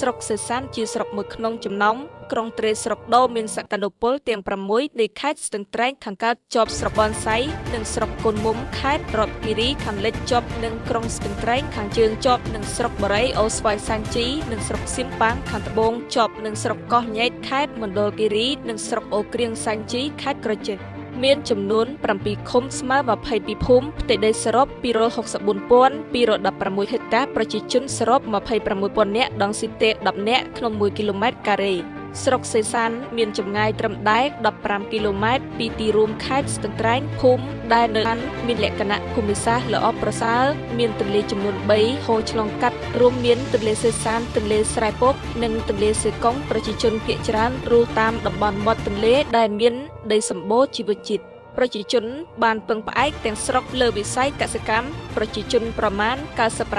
ស្រុកសេសានជាស្រុកមួយក្នុងចំណោមក្រុងត្រេស្រុកដូមានសក្តានុពលទាំង6នៃខេត្តស្ទឹងត្រែងខាងកើតជាប់ស្រុកបនសៃនិងស្រុកកូនមុំខេត្តរតគិរីខាងលិចជាប់នឹងក្រុងស្ទឹងត្រែងខាងជើងជាប់នឹងស្រុកបូរីអូស្វាយសានជីនិងស្រុកសៀមប៉ាងខាងត្បូងជាប់នឹងស្រុកកោះញែកខេត្តមណ្ឌលគិរីនិងស្រុកអូក្រៀងសាញ់ជីខេត្តក្រចេះមានចំនួន7ឃុំស្មើ22ភូមិផ្ទៃដីសរុប264,216ហិកតាប្រជាជនសរុប26,000នាក់ដងស៊ីតេ10នាក់ក្នុង1គីឡូម៉ែត្រការ៉េស្រុកសេសានមានចម្ងាយត្រឹមតែ15គីឡូម៉ែត្រពីទីរួមខេត្តស្ទឹងត្រែងភូមិដែលនៅមានលក្ខណៈភូមិសាស្ត្រល្អប្រសើរមានទន្លេចំនួន3ហូរឆ្លងកាត់រួមមានទន្លេសេសានទន្លេស្រែពកនិងទន្លេសេកុងប្រជាជនភាគច្រើនរស់តាមតំបន់មាត់ទន្លេដែលមានដីសម្បូរជីវជាតិប្រជាជនបានពឹងផ្អែកទាំងស្រុកលើវិស័យកសិកម្មប្រជាជនប្រមាណ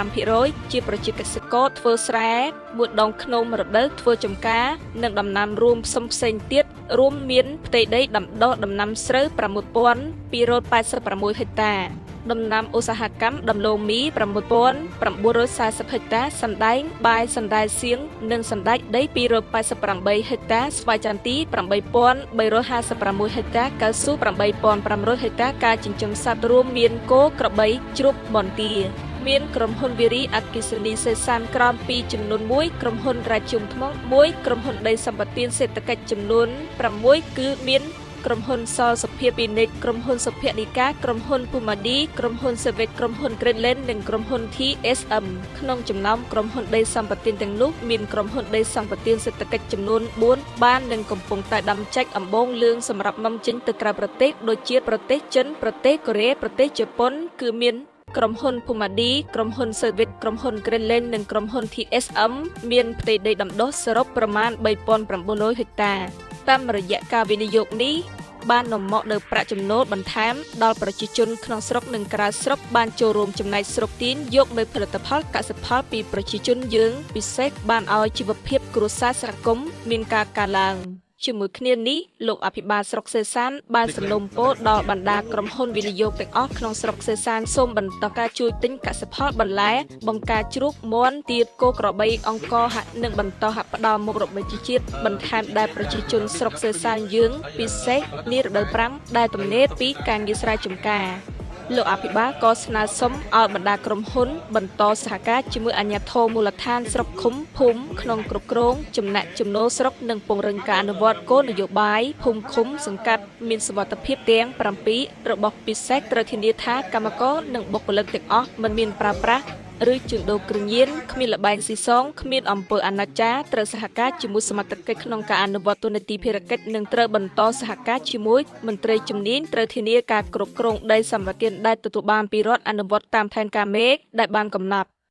95%ជាប្រជាកសិករធ្វើស្រែមួយដងក្នុងរដូវធ្វើចម្ការនិងដំណាំរួមផ្សំផ្សេងទៀតរួមមានផ្ទៃដីដាំដុះដំណាំស្រូវ6286ហិកតាដំណាំឧស្សាហកម្មដំឡូងមី6940ហិកតាសណ្ដែងបាយសណ្តែសៀងនិងសណ្តែកដី288ហិកតាស្វាយចន្ទី8356ហិកតាកៅស៊ូ8500ហិកតាការចិញ្ចឹមសត្វរួមមានគោក្របីជ្រូកមន្ទាមានក្រុមហ៊ុនវារីអគ្គិសនីសេសានក្រោម2ចំនួន1ក្រុមហ៊ុនរាជុំថ្ម1ក្រុមហ៊ុនដីសម្បត្តិសេដ្ឋកិច្ចចំនួន6គឺមានក្រុមហ៊ុនសសុភាពិនិត្យក្រុមហ៊ុនសុភនិកាក្រុមហ៊ុនពូម៉ាឌីក្រុមហ៊ុនសេវិតក្រុមហ៊ុន Greenland និងក្រុមហ៊ុន TSM ក្នុងចំណោមក្រុមហ៊ុនដីសម្បត្តិទាំងនោះមានក្រុមហ៊ុនដីសម្បត្តិសេដ្ឋកិច្ចចំនួន4បាននិងកំពុងតែដាំចេកអំបូងលឿងសម្រាប់នាំចេញទៅក្រៅប្រទេសដូចជាប្រទេសចិនប្រទេសកូរ៉េប្រទេសជប៉ុនគឺមានក្រុមហ៊ុន Pumadi ក្រុមហ៊ុន Servit ក្រុមហ៊ុន Greenland និងក្រុមហ៊ុន TSM មានផ្ទៃដីដាំដុះសរុបប្រមាណ3900ហិកតាតាមរយៈការវិនិយោគនេះបាននាំមកនូវប្រាក់ចំណូលបន្ថែមដល់ប្រជាជនក្នុងស្រុកនិងក្រៅស្រុកបានចូលរួមចំណែកស្រុកទាញយកនូវផលិតផលកសិផលពីប្រជាជនយើងពិសេសបានឲ្យជីវភាពគ្រួសារសហគមន៍មានការកើនឡើងជាមួយគ្នានេះលោកអភិបាលស្រុកសេសានបានសំណូមពរដល់បណ្ដាក្រុមហ៊ុនវិនិយោគទាំងអស់ក្នុងស្រុកសេសានសូមបន្តការជួយទិញកសិផលបន្លែបង្ការជ្រូកមាន់ទាគោក្របីអង្ករហាក់និងបន្តហាក់ផ្ដល់មុខរបរជីជាតិបន្ថែមដែលប្រជាជនស្រុកសេសានយើងពិសេសនារដូវប្រាំងដែលទំនេរពីការងារស្រែចម្ការលោកអភិបាលក៏ស្នើសុំឲ្យបណ្ដាក្រុមហ៊ុនបន្តសហការជាមួយអាជ្ញាធរមូលដ្ឋានស្រុកឃុំភូមិក្នុងគ្រប់គ្រងចំណែកចំណូលស្រុកនិងពង្រឹងការអនុវត្តគោលនយោបាយភូមិឃុំសង្កាត់មានសុវត្ថិភាពទាំង7របស់ពិសេសត្រូវធានាថាកម្មករនិងបុគ្គលិកទាំងអស់មិនមានប្រើប្រាស់ឬជួញដូរគ្រឿងញៀនគ្មានល្បែងស៊ីសងគ្មានអំពើអនាចារត្រូវសហការជាមួយសមត្ថកិច្ចក្នុងការអនុវត្តតួនាទីភារកិច្ចនិងត្រូវបន្តសហការជាមួយមន្ត្រីជំនាញត្រូវធានាការគ្រប់គ្រងដីសម្បត្តិដែលទទួលបានពីរដ្ឋអនុវត្តតាមផែនការមេដែលបានកំណត់។